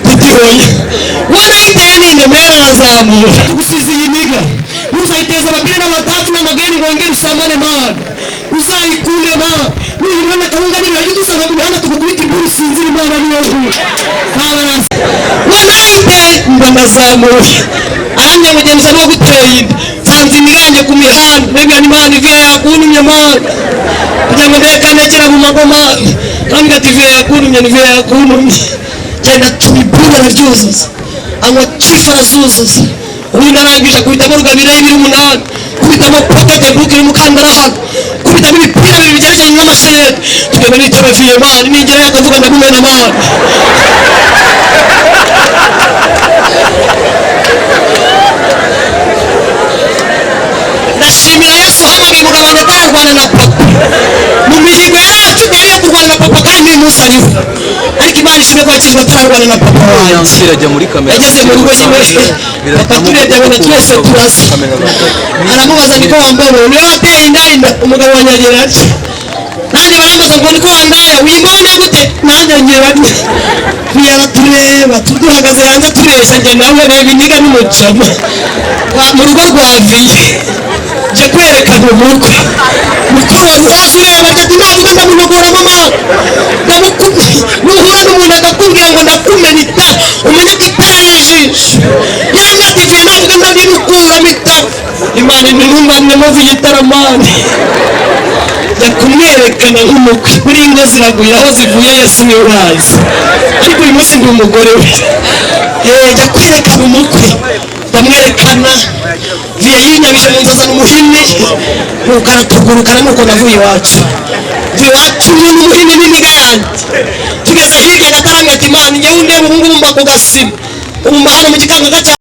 Tutihoye wanayiteye ninde? Mera arazamura gusiza iyi niga, ntuzayiteza abagire n'abatacu n'amageni ngo wongere usambane, man. Uzayikunde, man. Nuyibona akawunga n'ibirayi, dusanga mu mihanda tugukubita imburu usinzira. Imana niyo nkuru. Wanayiteye, mbona azamuye, arambwira ngo genda usa n'uwaguteye inda. Nsanze imigange ku mihanda, mbega n'Imana ivuye yakuntumye, man, kugira ngo ndebe kanekera mu magoma. Arambwira ati: "Viye yakuntumye, ni viye yakuntumye." Genda cuma iburu, araryuzuza, anywa cifu arazuzuza. Ubundi arangije akubitamo rugabire y'ibiri 8, kubitamo pocket book n'umukandara hano, kubitamo ibipira bibiri bigerekeranye n'amashereka. Tugenda nitaba viye, man. Nigerayo akavuga, ndamumena, man. Ndashimira Yesu uhamagaye umugabo wanjye atararwana na papa. Mu mihigo yari afite yari iyo kurwana na papa, kandi uyu munsi ariho. Ariko Imana ishimwe ko yakijwe atararwana na papa wanjye. Kirajya muri kamera. Yageze mu rugo nyine, papa turebye abona twese turasa, aramubaza: "Niko wambaye, niwe wateye inda?" Inda umugabo wanjye agira ati, nanjye barambaza ngo: "Niko wandaya, wimbona gute?" Nanjye ngira ati, yaratureba duhagaze hanze turesha njye nawe. Reba iniga n'umucama mu rugo rwa viye, nje kwerekana umukwe mukuru wa hafi. Ureba ati navuga ndamunogoramo amahoro. Nuhura n'umuntu akakubwira ngo ndakumena itara, umenye ko itara ari ijisho. Yarambwira ati: "Viye navuga ndabimukuramo itara." Imana intumbanire muvuye itara, man. Jya kumwerekana nk'umukwe. Buri ingo ziragwira aho zivuye, Yesu niwe urazi, ariko uyu munsi ndi umugore we. Jya kwerekana umukwe, ndamwerekana. Viye yinyabije mu nzu, azana umuhini, nuko aratugurukana. Nuko navuye iwacu, mvuye iwacu n'umuhini n'iniga yanjye. Tugeze hirya gatarambwira ati: "Imana, njyewe undeba ubu ngubu mba ku gasima, ubu mba hano mu gikangaga cya